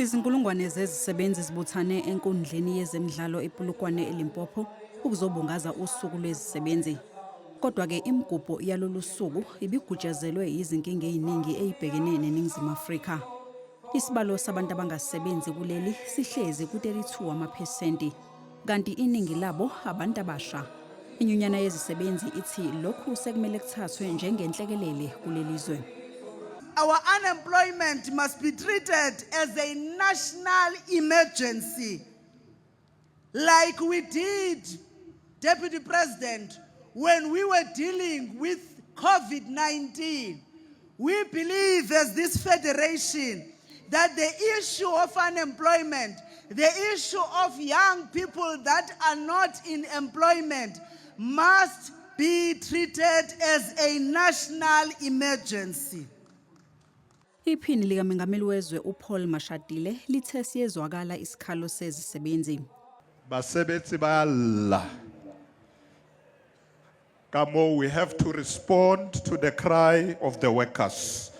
Izinkulungwane zezisebenzi zibuthane enkundleni yezemidlalo ePolokwane eLimpopo ukuzobungaza usuku lwezisebenzi. Kodwa-ke imigubho yalolu suku ibigutshezelwe yizinkinga eziningi eyibhekene neNingizimu Afrika. Isibalo sabantu abangasebenzi kuleli sihlezi ku-32 wamaphesenti, kanti iningi labo abantu abasha. Inyunyana yezisebenzi ithi lokhu sekumele kuthathwe njengenhlekelele kuleli zwe. Our unemployment must be treated as a national emergency, like we did, Deputy President, when we were dealing with COVID 19. We believe as this federation that the issue of unemployment, the issue of young people that are not in employment, must be treated as a national emergency. Iphini likamengameli wezwe uPaul Mashatile lithe siyezwakala isikhalo sezisebenzi. Basebetsi ba lla. Ka moo we have to respond to the cry of the workers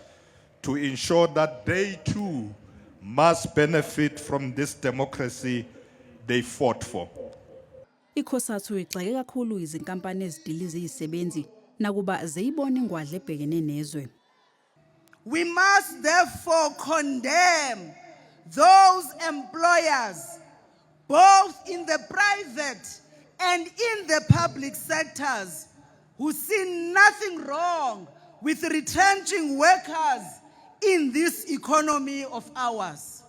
to ensure that they too must benefit from this democracy they fought for. ICOSATU igxeke kakhulu izinkampani ezidiliza izisebenzi nakuba ziyibona ingwadla ebhekene nezwe. We must therefore condemn those employers, both in the private and in the public sectors, who see nothing wrong with retrenching workers in this economy of ours.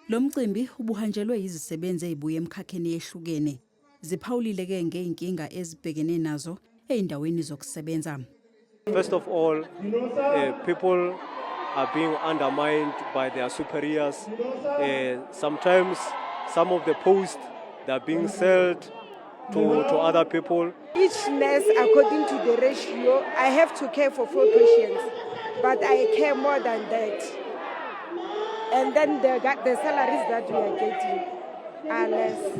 Lo mcimbi ubuhanjelwe izisebenzi ezibuya emkhakheni ehlukene. Ziphawulile ke ngeinkinga ezibhekene nazo ezindaweni zokusebenza. First of all, people are being undermined by their superiors. Sometimes some of the posts, they are being sold to other people. Each nurse, according to the ratio, I have to care for four patients, but I care more than that. And then the salaries that we are getting are less.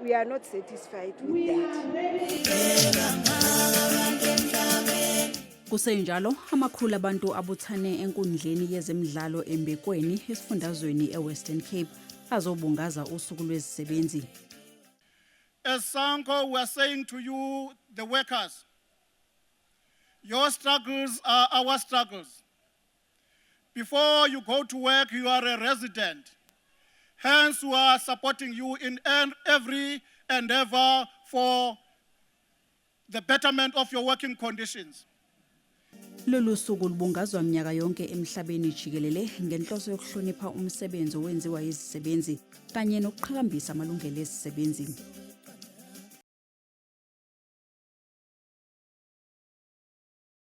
We are not satisfied with that. Kusenjalo, amakhulu abantu abuthane enkundleni yezemidlalo eMbekweni esifundazweni eWestern Cape azobungaza usuku lwezisebenzi. As SANCO, we are saying to you, the workers, your struggles are our struggles. Before you go to work, you are a resident. Hence, we are supporting you in every endeavor for the betterment of your working conditions. Lolu suku lubungazwa minyaka yonke emhlabeni jikelele ngenhloso yokuhlonipha umsebenzi owenziwa yizisebenzi kanye nokuqhakambisa amalungelo ezisebenzi.